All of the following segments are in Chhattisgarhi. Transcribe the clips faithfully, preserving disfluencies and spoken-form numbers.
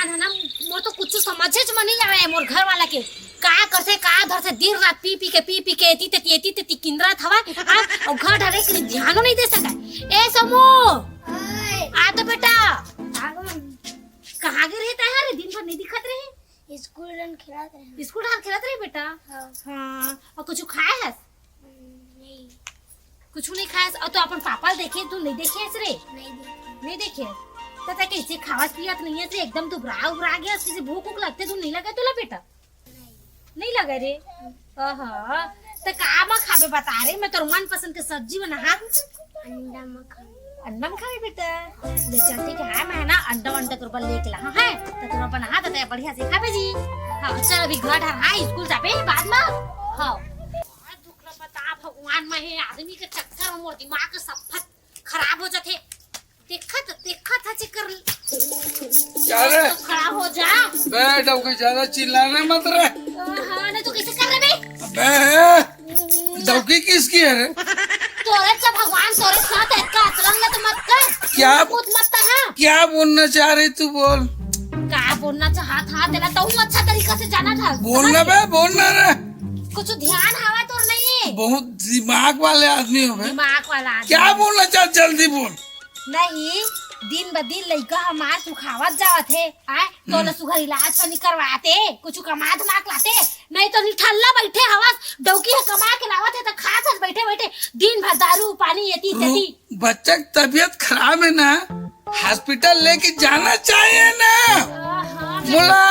ना, मोर तो कुछ समझेच म नइ आवय मोर घर वाला के। का करथे, का धरथे, दिन रात पी पी के, पी पी के एती तेती, एती तेती किंदरत हवय। हाँ, अउ घर डहर एक ध्यानो नइ दे सकय। ए समू, आ तो बेटा। कहाँ गे रहे तैं ह रे? दिन भर नइ दिखत रहे। स्कूल डहर खेलत रहे। स्कूल डहर खेलत रहे बेटा? हाँ। हाँ, अउ कुछ खाए हस? नहीं। कुछ नइ खाए हस? अउ तो अपन पापा ल देखे, तू नइ देखे हस रे? नहीं देखे। नइ देखे हस? त तैं कइसे खावत पियत नइ हस रे? एकदम दुबरा उबरा गे हस, कइसे भूख उख लगथे, तू नइ लगे तोला बेटा? नहीं। नइ लगे रे? अहा, त का म खाबे बता रे, मैं तोर मनपसंद के सब्जी बनाहूँ। अंडा म खाबे। अंडा म खाबे बेटा? ले चल, ठीक हे, हाँ, मैं ना अंडा वंडा तोर बर लेके लाहूँ, हैं? त तोर बर बनाहूँ, त तैं बढ़िया से खाबे जी। हाँ, चल अभी घर डहर, हाँ, स्कूल जाबे बाद म। हाँ। दुख ल बता भगवान, मैं हे आदमी के चक्कर म मोर दिमाग के सफा खराब हो जाथे। देखत, देखत ह चक्कर। क्या रे? तो खड़ा हो जा। बे, डौकी, ज्यादा चिल्लाना मत रे। हाँ, नहीं तो कैसे कर रहे बे? अबे, डौकी किसकी है रे? तोरे से भगवान तोरे साथ है, का असलंग तो मत कर। क्या? पूत मत कर, हाँ। क्या बोलना चाह रही तू, बोल। का बोलना चाहत हा, तेला तो हूँ अच्छा तरीका से जाना था। बोलना बे, बोलना रे। कुछ ध्यान हवा तोर नहीं। बहुत दिमाग वाले आदमी हो बे। दिमाग वाला आदमी। क्या बोलना चाह, जल्दी बोल। नहीं, दिन ब दिन लइका हमार सुखावत जावत हे, आय, तोला सुघर इलाज पानी करवाते, कुछ कमा धमा के लाते, नहीं तो निठल्ला बैठे हवस, डौकी ह कमा के लावत हे त खात हस बैठे बैठे, दिन भर दारू पानी एती तेती। बच्चा की तबीयत खराब है ना, हॉस्पिटल लेके जाना चाहिए ना। हाँ, हाँ, मोला,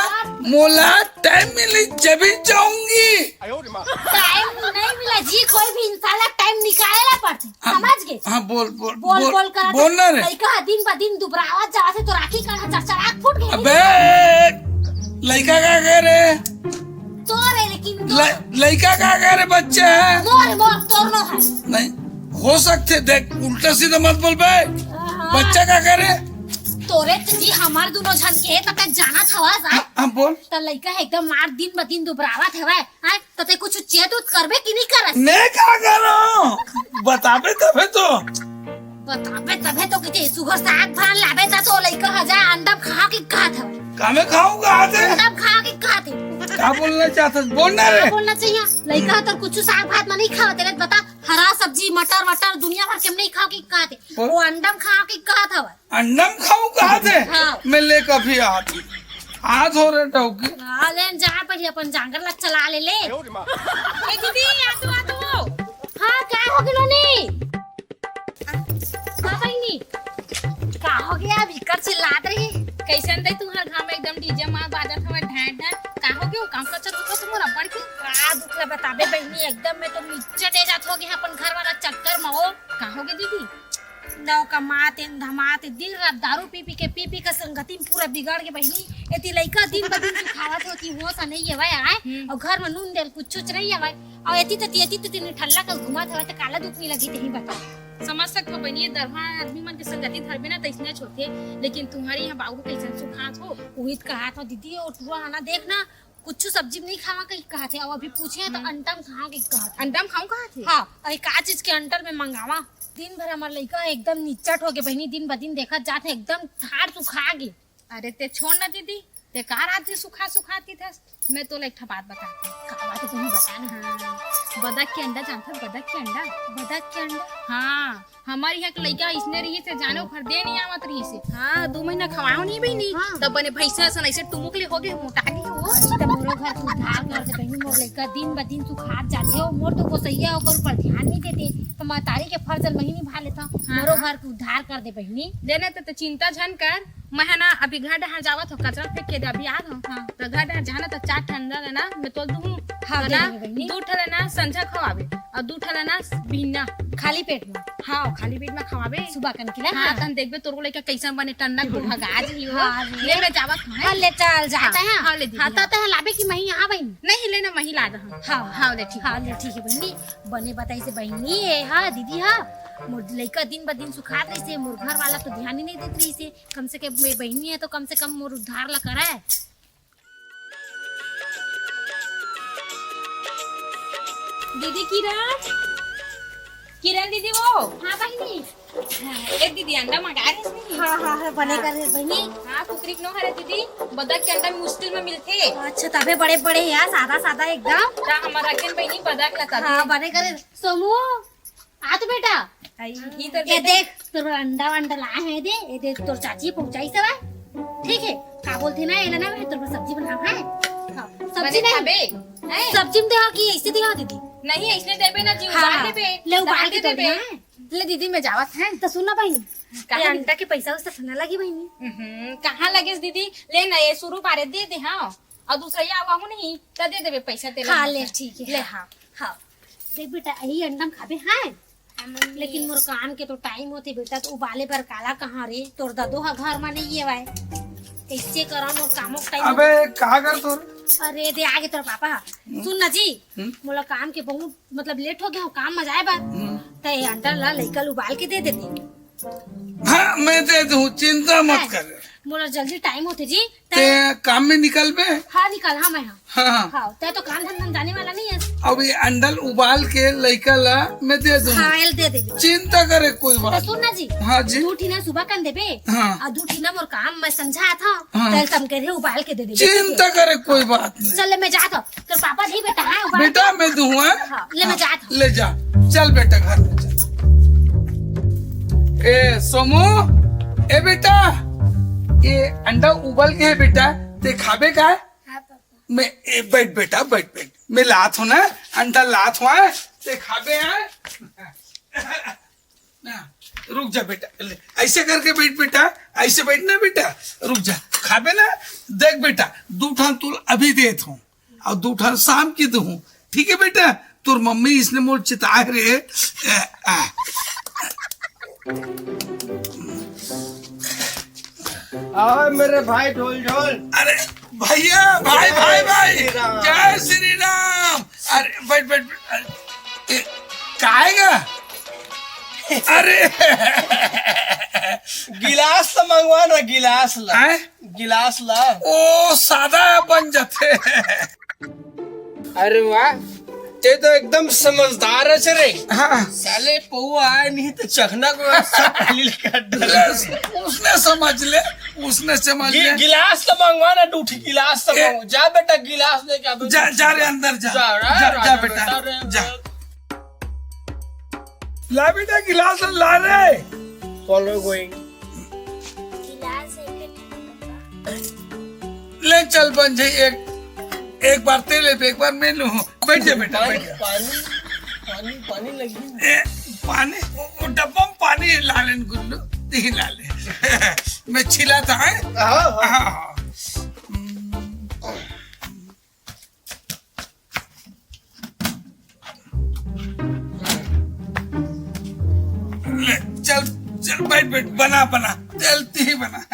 मोला टाइम मिली जभी जाऊंगी। टाइम नहीं मिला जी, कोई भी इंसान ला टाइम निकाले ला पड़थे, हाँ, समझ गे? हाँ, बोल, बोल, बोल, बोल, बोल कर बोल ना रे। लइका ह दिन ब दिन दुबरावत जावत हे, तो राखी काढ़ा चरचराक फूट गई। अबे, लइका का कह रे? तोर हे, लेकिन तोर ल-, लइका का कह रे? बच्चा है? मोर, मोर, तोर नो है। नहीं, हो सकथे, देख, उल्टा सीधा मत बोल बे। हाँ। बच्चा का कह रे? तोरे त जी हमार दुनो झन के, त तैं जानत हवस, हाँ, हाँ, बोल। त लइका ह एकदम मार दिन ब दिन दुबरावत हवय, हैं? त तैं कुछ चेत उत करबे कि नहीं करस? मैं का करूं? बताबे तभे तो। बताबे तभे तो किते सुघर साग भात लाबे त तो लइका ह जा अंडा म खा के कहत हवय। का मैं खाऊं कहत हे? अंडा म खा के कहत हे। का बोलना चाहत हस? बोल ना रे। का बोलना चाहिए? लइका ह तो कुछ साग भात म नहीं खावत हे, बता, हरा सब्जी, मटर वटर, दुनिया भर के नहीं खाओ कि कहत हे। बोल। वो अंडा म खाओ कि कहत हवय। अंडा म खाऊं कहत हे? हाँ। मैं लेके अभी आत हूँ। हाथ हो रे डौकी। हाँ, ले न जा, पहले अपन जांगर ला चला ले, ले। ए दीदी, आ तो, आ तो। हाँ, का हो गेलो नी? हाँ, बहिनी। का हो गया? अब इकर चिल्लात रही। कैसन दे तुहर घर में एकदम डीजे मार बाजत हवय, ढांय ढांय। का हो गया? काम करत हो तुम रबड़ की? का दुख ला बताबे बहिनी, एकदम मैं तो नीचे दे जात हो गया अपन घर वाला चक्कर में हो। का हो गया दीदी? नौ कमाते, धमाते, दिन रात दारू पी पी के, पी पी के संगति में पूरा बिगड़ के बहिनी। एती लइका दिन ब दिन सुखावत होती, होश नहीं हवय आय, हम्म। और घर में नून तेल कुछ चुच नहीं हवय, और एती तती, एती तती निठल्ला कस घुमत हवय, त काला दुख नहीं लगी, तेही बता। समझ सकत हो बहिनी, ये दरभा आदमी मन के संगति धरबे ना, त इसने होथे, लेकिन तुम्हारी यहाँ बाबू कैसन सुखात हो। उही त कहा था दीदी, और टुरा आना देख ना, कुछ सब्जी नहीं खावा कहीं कहा थे, और अभी पूछे तो हम्म। अंडा म खावा कहीं कहा थे। अंडा म खाऊं कहा थे? हाँ, और एक आध चीज के अंडा में मंगावा। दिन भर हमार लइका एकदम निचट हो गए बहिनी, दिन ब दिन देखत जात हे एकदम ठाड़ सुखा गे। अरे ते छोड़ ना दीदी, ते का रात दिन सुखा सुखा ती थस? मैं तोला एक ठा बात बताती हूँ। का बात है, तुम्हें बताना। हाँ, बदक के अंडा जानथस? बदक के अंडा। बदक के अंडा? हाँ, हमार यहाँ के लइका इसने रहिस हे, जाने ओखर दे नहीं आवत रहिस हे। हाँ, दू महीना खवाओ नहीं बहिनी, हाँ। तब बने भैंसा असन ऐसे टुमुक ले हो गए, मोटा गए हो। अरे, त मोरो घर के उद्धार कर दे बहिनी, मोर लइका दिन ब दिन सुखात जाथे हो, मोर तो गोसैया ओकर ऊपर ध्यान नहीं देते, त महतारी के फर्ज ल मही निभा लेता। हाँ, मोरो हाँ। घर के उद्धार कर दे बहिनी। देने त, त चिंता झन कर, मैं ह ना अभी घर डहर जावत हो, कचरा फेंक के दे, अभी आ रहा हूँ। हाँ। त घर डहर जाना त चार ठंडा लेना, मैं तोल दूँ। हाँ, तो दे ना, देबे बहिनी। दू ठा लेना संझा खवाबे, और दू ठा लेना बिहना। खाली पेट में? हाँ, खाली पेट में खवाबे। सुबह कन के ना? हाँ, हाँ। तहन देखबे तोर लइका कैसन बने टन्ना गुड़हगाज ही हो। हाँ, रे। ले मैं जावत हूँ, हैं? हाँ, ले चल, जाता है। हाँ, ले दीदी, हाँ, हाँ। ताता है लाबे कि मही यहाँ बहिनी? नहीं, लेना मही ला दहूँ। हाँ, हाँ, ले ठीक हाँ, है। ले ठीक है बहिनी। बने बताई से बहिनी है, हाँ, दीदी, हाँ। मोर लइका दिन ब दिन सुखात रहिस हे, मोर घर वाला तो ध्यान ही नहीं देत रहिस हे। कम से कम मैं बहिनी है तो कम से कम मोर उद्धार ला कराए। दीदी किरण, किरण दीदी वो। हाँ बहिनी। हाँ, ए दीदी अंडा मंगा रहे थे। हाँ, हाँ, हाँ, बने करे बहिनी। हाँ, कुकरी के नो हरे दीदी, बदक के अंडा मुश्किल में मिलथे। अच्छा, तभे बड़े बड़े हे यार, सादा सादा एकदम। ता हमर रखेन बहिनी बदक ला तभे। हाँ, बने करे। सोमू, आ तो बेटा। आई, ही तो ये बेटा। देख, तोर अंडा वंडा लाए हैं दे, ये देख तोर चाची पहुंचाई सब है। ठीक है, का बोलथे ना, ये ना मैं तोर सब्जी बनाऊं है। हाँ, सब्जी बने नहीं। खाबे? हैं? सब्जी में देहा कि ऐसे देहा दीदी? नहीं, ऐसने देबे ना जी, हाँ, उबाल हाँ। देबे। ले उबाल तब के तो देबे। देहा है। ले दीदी, मैं जावत है। तो सुन ना बहिनी, काहे ये दीदी? अंडा के पैसा उससे खाना लगी बहिनी। हम्म, कहाँ लगे दीदी? ले ना, ये शुरू बारे दे दे, हाँ। और दूसरा ये आवा हूँ नहीं, तो दे देबे पैसा तेला। हाँ, ले, ठीक है। ले, हाँ। हाँ। देख बेटा, यही अंडा में खाबे, हाँ। लेकिन मोर काम के तो टाइम होथे बेटा, तो उबाले बर काला कहाँ रे? तोर ददो ह घर म नइ हवय। कइसे करंव मोर कामो के टाइम अबे, होथे। का कर तोर? अरे दे, आगे तोर पापा ह। हम्म। सुन ना जी, हम्म। मोला काम के बहुत, मतलब, लेट हो गया, काम म जाए बर। हम्म। त ये अंडा ला लइका ल उबाल के दे देते। हाँ, मैं दे दूँ, चिंता मत हाँ। कर। मोला जल्दी टाइम होथे जी। ते काम में निकलबे? हाँ, निकल, हाँ, मैं हाँ। हाँ, हाँ। हाँ, तै तो काम धंधा में जाने वाला नहीं है। अब ये अंडा ल उबाल के लइका ला मैं दे दूँ। हाँ, एल दे दे। चिंता करे कोई बात तो सुन ना जी। हाँ जी। दू ठिना सुबह कन देबे। हाँ। और दू ठिना मोर काम मैं समझा था। हाँ। तै तम के रे उबाल के दे दे। चिंता करे कोई बात नहीं। चल ले, मैं जात हूँ। तो पापा जी बेटा, हाँ, उबाल बेटा, के। मैं दूँ, हाँ? हाँ, ले, मैं हाँ, जात हूँ। ले जा। चल बेटा, घर में चल। ए, सोमू, ए बेटा, ये अंडा उबल के है बेटा, ते खाबे का? हाँ, पापा। मैं, ए, बैठ बेटा, बैठ, बैठ। मैं लात हूँ ना, अंडा लात हूँ, हाँ? ते खाबे, हाँ? ना, रुक जा बेटा, ले, ऐसे करके बैठ बेटा, ऐसे बैठ ना बेटा, रुक जा, खाबे ना, देख बेटा, दू ठन तुल अभी देत हूँ, और दू ठन शाम की दूँ, ठीक है बेटा? तोर मम्मी इसने मोर चिताए रे। आ, आ। आ, मेरे भाई ढोल ढोल। अरे भैया, भाई, जय भाई, भाई, श्री राम। जय श्री राम। अरे बैठ, बैठ, बैठ। अरे, ए, काहे गा? अरे। गिलास तो मंगवा ना, गिलास ला। हैं? गिलास ला। ओ, सादा बन जाथे। अरे वाह, ते तो एकदम समझदार है रे। हाँ। साले पौआ आए नहीं तो चखना को सब खाली लेके हट ले, डाला। उसने समझ ले, उसने समझ गि-, ले। गिलास तो मंगवा ना, दू ठे गिलास तो ए, मंगवा। जा बेटा, गिलास लेके आ, जा, जा रे अंदर जा। जा, जा, जा राजा बेटा, बेटा रे। जा। ला बेटा, गिलास ला रे। Follow going। गिलास एक ले चल बन जाई, एक, एक बार ते ले, एक बार मैं लूँ। बैठ जा बेटा, पानी, बैठ जा। पानी, पानी, पानी लगी। ए, पानी, वो, वो डब्बा में पानी ला लेन गुल्लू, नहीं ला ले। मैं छिला था, हैं? हाँ, हाँ। हाँ, हाँ। हम्म। ले, चल, चल, बैठ, बैठ, बना, बना, जल्दी ही बना।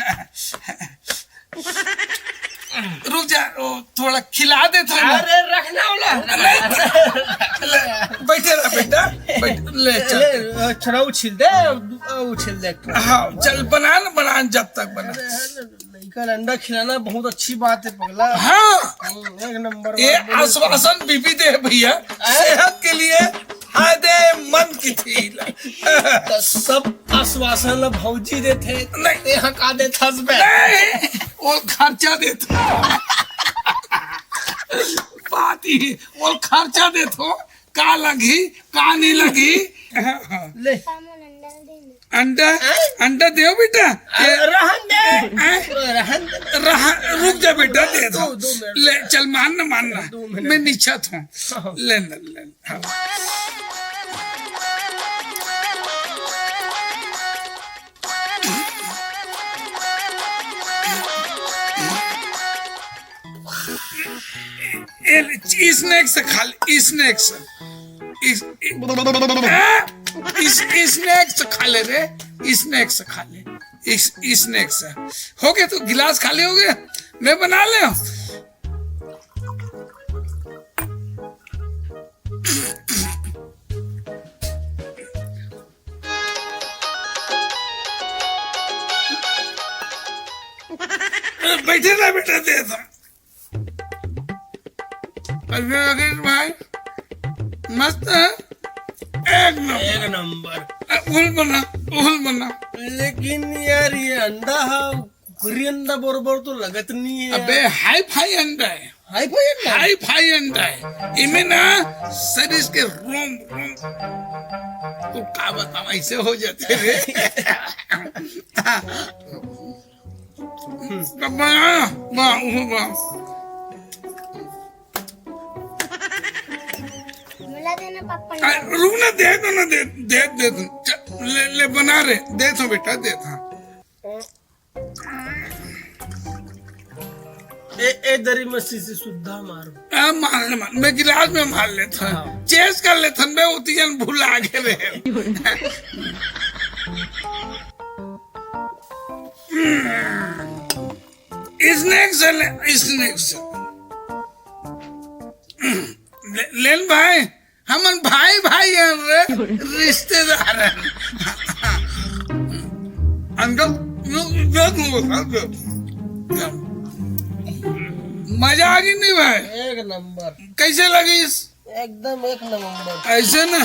रुक जा, वो थोड़ा खिला दे, थोड़ा। अरे, रखना वाला। नहीं, ले, बैठे रह, बेटा, बैठ, ले, चल। ले, छुरा उछिल दे, उछिल दे। हाँ, चल, बना ना, बना, जब तक बना। अरे, अरे, लइका ल अंडा खिलाना बहुत अच्छी बात है, पगला। हाँ। हम्म, एक नंबर ये बात बोले। आश्वासन बीबी दे भैया, हैं? सेहत के लिए फायदेमंद की थी। तो सब आश्वासन ल भौजी देथे, नहीं। तेहा का देथस बे? नहीं, वो खर्चा देथे। बात ही, वो खर्चा देथे। का लगही, का नहीं लगही। ले। अंडा, हैं? अंडा देव बेटा। अरे, रहन दे। हैं? रहन दे। रहा, रुक जा बेटा, दे दो। दो, दो मिनट। ले, चल, मान ना, मान ना। दो मिनट। मैं नीचा था। हाँ। ले ना, ले ना। हाँ। ए, ले, snacks खा ले, snacks। इस, इ-, आ, इस, snacks खा ले रे, snacks खा ले, इस, snacks। हो गया, तो गिलास खाली हो गया, मैं बना ले। बैठे ना बेटा, दे था। अरे राकेश भाई, मस्त है, एक नंबर। एक नंबर। अ, फुल बना। ओहल बना। लेकिन यार, ये अंडा हा, कुकरी अंडा बरोबर तो लगत नहीं है अबे, यार। Hi-fi अंडा है। Hi-fi अंडा है? Hi-fi अंडा है। इमे ना शरीर के रोम, रोम, तो का बतावा, ऐसे हो जाते रे। वाह, वाह, वाह। मिला देना पापा। आ, रुक ना, दे दो ना, दे, दे, दे दो। च-, ले, ले, बना रे, दे दो बेटा, दे दो। ए, ए दरी में शीशी सुद्धा मारो। आ, मार ले, मार। मैं गिलास में मार लेता हूँ। हाँ। Chase कर लेता हूँ, मैं उतनी जन भुला के रहे। Snake से ले, snake से। ले, लेन भाई, हमन भाई भाई हैं रे, रिश्तेदार हैं। अंकल, यो, यो तुमको सर, यो। मजा आ गई नहीं भाई? एक नंबर। कैसे लगिस? एकदम एक नंबर। ऐसे ना?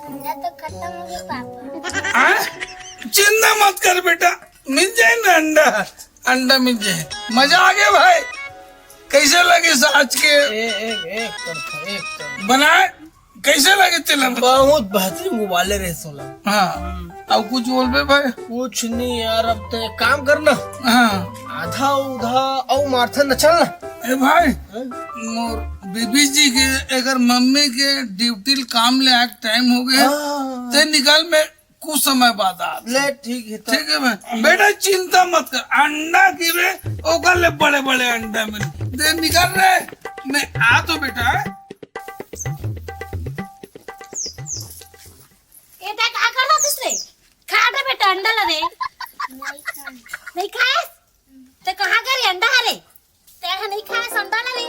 अंडा तो खत्म हो गया पापा। हाँ? चिंता मत कर बेटा, मिल जाए ना अंडा, अंडा मिल जाए। मजा आ गया भाई, कैसे लगिस आज के? ए, एक, एक तरफा, एक तरफा। बनाए, कैसे लगे तेला? बहुत बेहतरीन उबाले रहे सोला। हाँ, अब कुछ बोलबे भाई? कुछ नहीं यार, अब तो एक काम करना। हाँ। आधा उधा अउ मारथन न चल ना। ए भाई, हाँ? मोर बीबी जी के, एकर मम्मी के ड्यूटी काम ले आए टाइम हो गया। हाँ। ते निकल, मैं कुछ समय बाद आ। ले, ठीक है तो। ठीक है भाई, बेटा चिंता मत कर, अंडा की रे, ओकर ले बड़े बड़े अंडा मिल। दे निकल रे, मैं आ तो बेटा। ए, तै का करत हस रे? खा दे बेटा अंडा ला रे। नहीं खाए? ते कहाँ के रे अंडा हरे? ते ह नहीं खाए अंडा ला रे।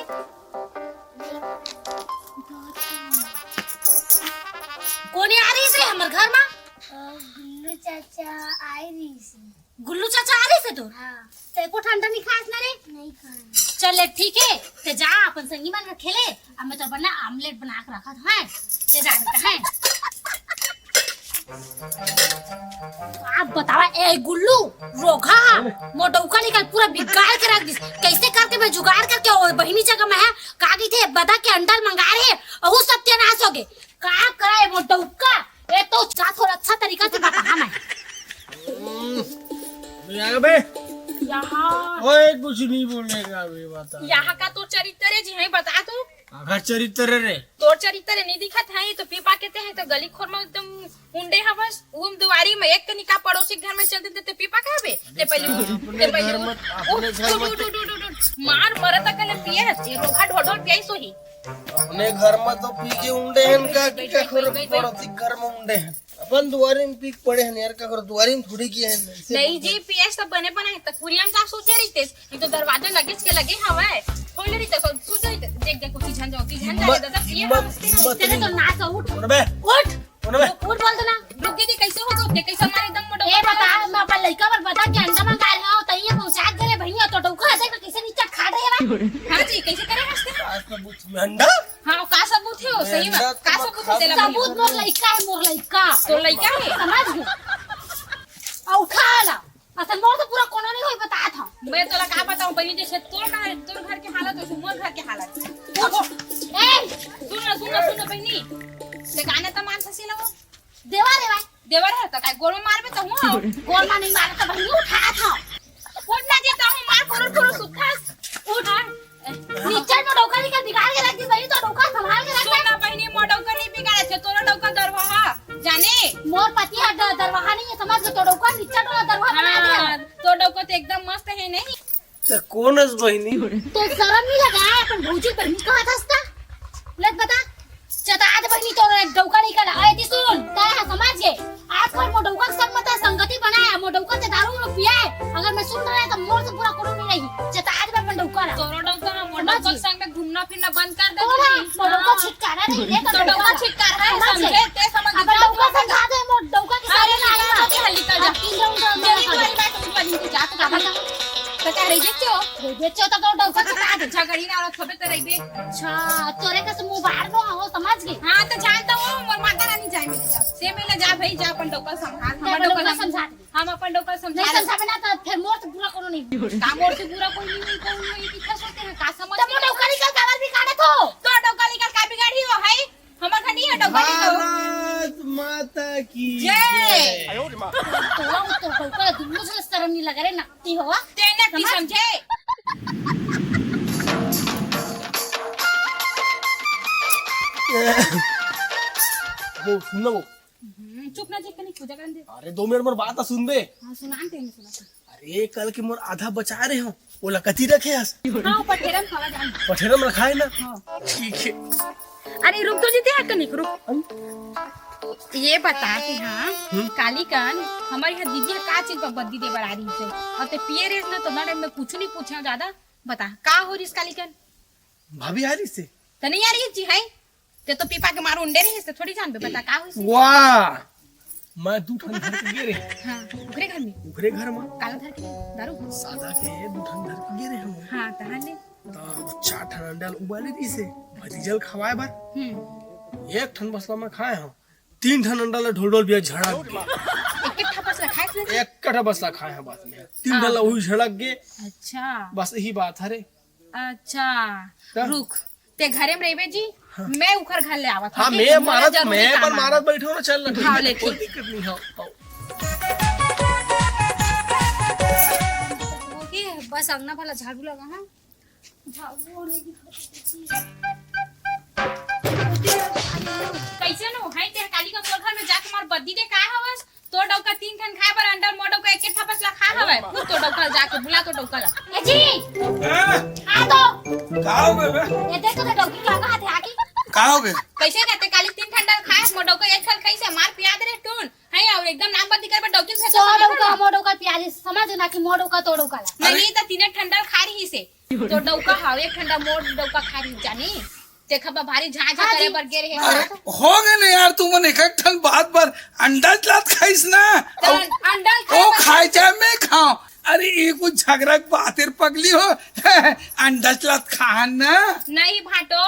कोन आ रहिस रे हमर घर मा? अ, गुल्लू चाचा आए रहिस। गुल्लू चाचा आ रहिस तोर? हाँ। ते एको ठन अंडा नहीं खाएस ना रे? नहीं खाए। चल ले, ठीक है, ते जा अपन संगी मन के खेले, अब मैं तो बना आमलेट बना के रखत हूँ, ले जा बेटा, हैं। आप बतावा, ए गुल्लू, रोगहा, मोर डउका निकल पूरा बिगाड़ के रख दिस। कैसे करके मैं जुगाड़ करके ओ बहिनी जगह में है, का कहिथे, बदा के अंडा मंगा रहे, अहू सत्यानाश हो गए। का कराए मोर डउका? ए तो जा, थोड़ा अच्छा तरीका से बता हमें। हम्म, यहाँ बे। यहाँ। ओए, कुछ नहीं बोलने का बे, बता। यहाँ का तो चरित्र है जी, हैं, बता तू। आखा चरित्र रे। तोर चरित्र नहीं दिखत है, ये तो पीपा कहते हैं, तो गली खोर में एकदम उंडे हवस। उम दुआरी में एक कनिका पड़ोसी के घर में चल देते, ते पीपा कहबे? ते पहले उठ, अपने ते पहले घर उठ, में, उठ, अपने घर उठ, में उठ, उठ, उठ, उठ, उठ। मार मरत कले पिए है, ये रोगा ढोल ढोल पियाई सोही। अपने घर में तो पी के उंडे हैं का, बैठ, कि बैठ, कखोर बैठ, बैठ, बैठ। पड़ोसी के घर में उंडे हैं? अपन दुआरी में पी के पड़े हैं यार, कखोर दुआरी में थोड़ी किए हैं। नहीं जी, पिए सब बने बने हैं, तो कुरिया में का सोचे रहिते? ये तो दरवाजा लगे के लगे हवा है। खोल रहिते, सब सोचे रहिते। देख, देख, उठी झन जाओ, उठी झन जाओ, मत, दादा, पिए मत, हम मत तेरे तो नहीं। नाच हो, उठ। उठ बे। उठ। उठ बे। उठ बोल दो ना। रुक दीदी, कैसे हो गए? कैसे हमारे एकदम मोटा ए, बता, मैं अपन लइका बर बता के अंडा मंगा रहा हूँ, तइये पहुंचा दे रे भैया, तो डउका है, देख कैसे नीचे खा रहे हैं। हाँ जी, कैसे करे हंसते हैं? आज तो बुझ में अंडा? हाँ, का सबूत है वो? सही में, अंडा का तो सबूत है तेरा? सबूत मोर लइका है, मोर लइका। तो लइका है? समझ गए? आ, उठा ला। असल मोर तो पूरा कोनो नहीं होई, बतात हूँ। मैं तोला का बताऊँ बहिनी, जैसे तोर का, तोर घर के हालत, वैसे मोर घर के हालत। उठ। ए! सुन ना, सुन ना, सुन ना बहिनी। ते गाने त मान ससी लगो। देवर है भाई। देवर है त काय गोड़ में मारबे त हूँ। गोड़ में नहीं मारे त बहिनी उठात हूँ। उठ ना जी, त हूँ मार फुरुर फुरुर सुत्थस। उठ। हाँ। निच्चट में डउका निकल बिगाड़ के रख दी बहिनी, तो डउका संभाल के रख। सुन ना बहिनी, मोर डउका नहीं बिगाड़े थे, तोरो डउका दरवाहा, जाने? मोर पति ह ड-, दरवाहा नहीं है, समझ गए? तो डउका निच्चट वाला दरवाहा बना दिया। हाँ, तो डउका तो एकदम मस्त है नहीं? तो कौन हस बहिनी? तो शरम नहीं लगा, अपन भौजी बहिनी कहा था हंसता? ले बता। चतात बहिनी तोर एक डउका नहीं कला। ए, दी सुन, तय है समझ गए। आज कल मोर डउका के संग मत है, संगति बनाया, मोर डउका ते दारू उरू पिया है। अगर मैं सुन रहा है तो मोर से पूरा करो नहीं रही। चतात में अपन डउका ला। तोरो डउका ना, मोर समझ डउका के गई। संग में घूमना फिरना बंद कर दे तू। मोर डउका छिटकारा नहीं, ले तो तो डउका डउका। छिटकारा है, समझ समझे? गए। ते समझ अपन जा डउका तू। समझा दे, मोर डउका के अरे साथ ना, ना, ना, ना, ना, निकल जा। तीन राउंड राउंड तेरी निकल जा। वाली बात, उस वाली को जा, तो का बताऊं? तो क्या रही बेचो? रही बेचो तो डउका छिटका दे। झगड़ी ना औरत खबे तो रही बे। अच्छा, तोरे कस मुंह बाहर नो हो, समझ गई? हाँ, तो जानता हूँ। ते में ले जा भाई, जा अपन डौका संभाल। जा हमर अपन डौका डौका संभाल। संभाल। हम अपन डौका नहीं संभाल। समझाबे ना तो फिर मोर से बुरा कोनो नहीं होई। का मोर से बुरा कोई नहीं होई, कोई नहीं होई, कितना सोते हैं, का समझ तो मोर डौका निकल काबर बिगाड़े थो? तो डौका निकल का बिगाड़ी हो है? हमर घर नहीं है डौका निकल। भारत माता की जय। जय। तोरा तो डौका दुनो से शर्म नहीं लगे रे, नकटी होवा। तेने की समझ? समझे? वो सुन लो। हम्म, चुप ना जी, कनी पूजा करन दे। अरे, दो मिनट मोर बात सुन बे। हाँ, सुनान दे, सुना। अरे, कल के मोर आधा बचा रहे हो, ओला कति रखे हस? हाँ, पठेरम खावा जान। पठेरम रखा है ना? हाँ। ठीक है। अरे, रुक तो जीते हैं कनिक, रुक। ये बता कि हाँ, हम्म? काली कन हमर यहाँ दीदी ह का चीज पर बद्दी दे बर आ रही से, और ते पिए रहे ना तो ना टाइम में कुछ नहीं पूछे ज्यादा। बता, का हो रही काली कन? भाभी आ रही से? तो नहीं आ रही जी है? ते तो पीपा के मार उंडे रहिस, ते थोड़ी जानबे, बता का होइस? वाह! मैं दू ठन धर के गे रहे। हाँ, ओकरे घर में? ओकरे घर में। काला धर के? दारू? सादा के दू ठन धर के गे रहे हम। हाँ, तहां ले? तब चार ठन अंडा ल उबाले रहिस हे, भतीजा ल खवाए बर। हम्म। एक ठन बस ल मैं खाए हंव, तीन ठन अंडा ल ढोल ढोल बिया झड़क गे। एक एक ठपस ल खाए हस? एक ठपस ल खाए हंव बस में। तीन ठन ल हाँ। उही झड़क गे। अच्छा। बस यही बात हरे। अच्छा, का? रुक, ते घरे में रहिबे जी, हाँ। मैं उखर घर ले आवत हाँ, हूँ, ठीक? मैं मोला मारत, जरूरी मैं काम अपन आ। मारत बैठो ना, चल ना, ठीक हाँ, है, ले, कोई ठीक। दिक्कत नहीं है। ओके, बस अंगना भला झाड़ू लगा, हाँ? झाड़ू होने की कैसे नो है, तेरे काली का मोर घर में जाके मार बद्दी दे, का हवस? तोर डौका तीन ठन खाए बर अंडा, मोर डौका एक एक ठपस ला खा हवय। पूछ तोर डौका ला जाके, बुला तोर डौका ला। ए जी! हाँ? आ तो। का हो गए बे? ये देख तो डौकी का कहा थे आकी। का हो गए? कैसे कहते काली तीन ठन अंडा खाए, मोर डौका एक ठन खाइसे मार पिया दे रे टून। है और एकदम नाम बंदी कर बे डौकी से तो डौका मोर डौका पिया दे, समझ ना कि मोर डौका तोर डौका ला। नहीं तो तीन ठन अंडा खा रही से। तो डौका हाव एक ठन अंडा मोर डौका खा रही जानी। देखा बा भारी झांझा हाँ करे जी। बर गे रहे अरे, हो। हो गए ना यार, तुमन एक एक ठन बात बर अंडा लात खाइस ना। तो अउ अंडा खाए ओ बर खाए चाहे मैं खाऊं। अरे, ये कुछ झगड़ा के बात है पगली हो। अंडा लात खान ना। नहीं भाटो,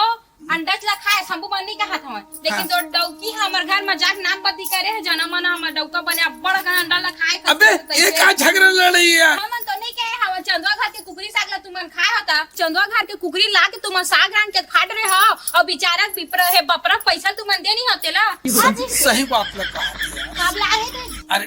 अंडा ला खाए शंभू मन नहीं कहा था, लेकिन हाँ। तो डौकी हमर घर में जाके नाम बत्ती करे है, जना मन हमर डौका बने अब्बड़ अकन अंडा ला खाए। अबे, ये का झगड़ा लड़ाई है? हमन तो नहीं कहे, हमन चंदवा घर के कुकरी साग ला तुमन खाए होता। चंदवा घर के कुकरी ला के तुमन साग रांध के खाट रहे हो, और बेचारा बिपरा है, बपरा पैसा तुमन दे नहीं होते ला। हाँ जी। सही बात लगा। कब लाए थे? अरे,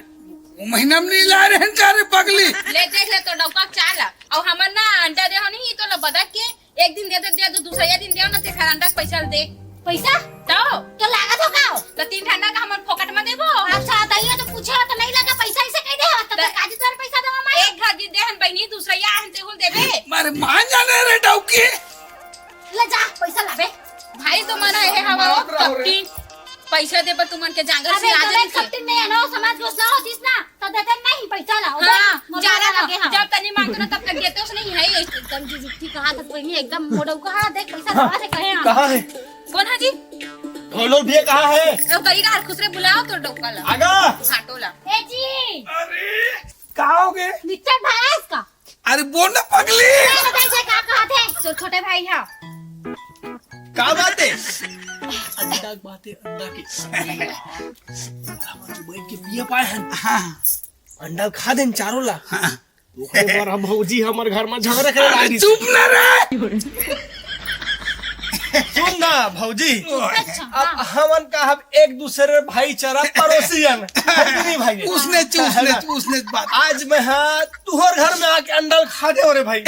वो महीना में नहीं ला रहे हैं का रे पगली? ले देख ले तो डौका चाला। और हमर ना अंडा दे हो नहीं, तो ला बदक के एक दिन दे दे, दे दो, दूसरा ये दिन दे ना, ते घर अंडा के पैसा दे। पैसा? तो? तो लागत हो का? तो तीन ठंडा का हमर फोकट में देबो। अच्छा, तो ये तो पूछे हो तो नहीं लगा, पैसा इसे कह दे, तो तो काजी तोर पैसा देवा माई। एक घर दिन देहन बहनी, दूसरा ये आहन ते हुल देबे। मारे मान जाने रे डौकी। ले जा, पैसा लाबे। भाई तो मना है हवा मारत रहो रे। कपटी। पैसा दे पर तुमन के जांगर अबे, से आज तोरे नहीं थे। कपटी में है ना, समाज को सलाह होतीस ना, तो देते नहीं पैसा ला। हाँ, मोबाइल जारा ना, लगे हाँ। जब तनी मांगतो ना, तब तक देते हो नहीं है। एकदम जुजुक्ति कहा था कोई नहीं, एकदम मोड़ो कहा, देख पैसा हाँ, दवा से कहे हाँ। कहाँ है? कौन है जी? ढोलो भैया कहाँ है? तो करी का हर खुसरे बुलाओ तो डौका ला। आगा। फाटो ला। ए जी। अरे, का हो गए? निच्चट भाई है इसका। अरे बोल ना पगली। अरे बताइए क्या कहा थे? तो छोटे भाई है। का बात है? अंडा की बात है, अंडा की। बैठ के पिए पाए हैं। हाँ। अंडा खा देन चारों ला। हाँ। ओकरे बर हम भौजी हमर घर में झगड़ा करे अरे लागी। चुप ना रे। सुन ना भौजी, अच्छा, अब हाँ। हमन का हम एक दूसरे भाईचारा पड़ोसी हन, है कि नहीं भाई? उसने चू-, है उसने ना? चू-, उसने बात। आज मैं हाँ तुहर घर में आके अंडल खा दे रे भाई।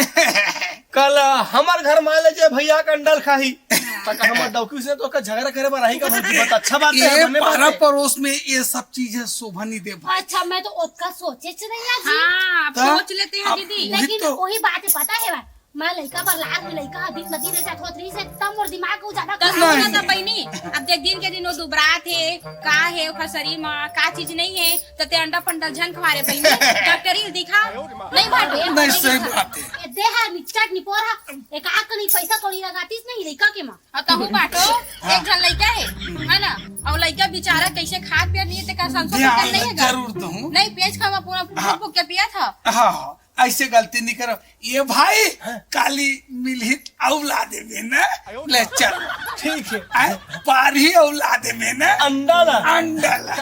कल हमर घर में ले जे भैया के अंडल खाही, तो का हमर डौकी से तो का झगड़ा करे बर आही का भौजी? बात अच्छा बात है, ये बने बात पारा है। पड़ोस में ये सब चीजें शोभा नहीं दे भाई। अच्छा, मैं तो ओतका सोचे च नहीं आज। हाँ, अब तो सोच लेते हैं अब दीदी। वही लेकिन तो। वही बात है, पता है भाई, मैं लइका बर लाग में लइका अभी नदी ले जात होत रही से, तब मोर दिमाग को ज्यादा तो खराब सुनो है। ना बहनी, अब देख दिन के दिन वो दुबरात है, का है ओकर शरीर में, का चीज नहीं है, तो ते अंडा फंडा झन खवा रे बहनी, डॉक्टरी दिखा, नहीं भाटे, नहीं, सही बात है। ये देह है, निच्चट निपोर है, एक आंख नहीं पैसा कौड़ी लगातीस नहीं लइका के माँ। अब तहु बाटो, हाँ। एक झन लइका है, है ना, और लइका बेचारा कैसे खात पियत नहीं है, ते का संसो ध्यान कर नहीं है गा? जरूर दूँ। नहीं, पेज खावा पूरा हाँ। फूक फूक के पिया था। हाँ, हाँ। ऐसे गलती नहीं करो। ये भाई, हाँ। काली मिलही त अउ ला देबे ना। ले चल। ठीक है। आय, पारही अउ ला देबे ना। अंडा ला। अंडा ला।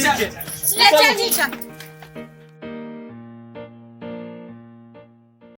ले चल नीचे।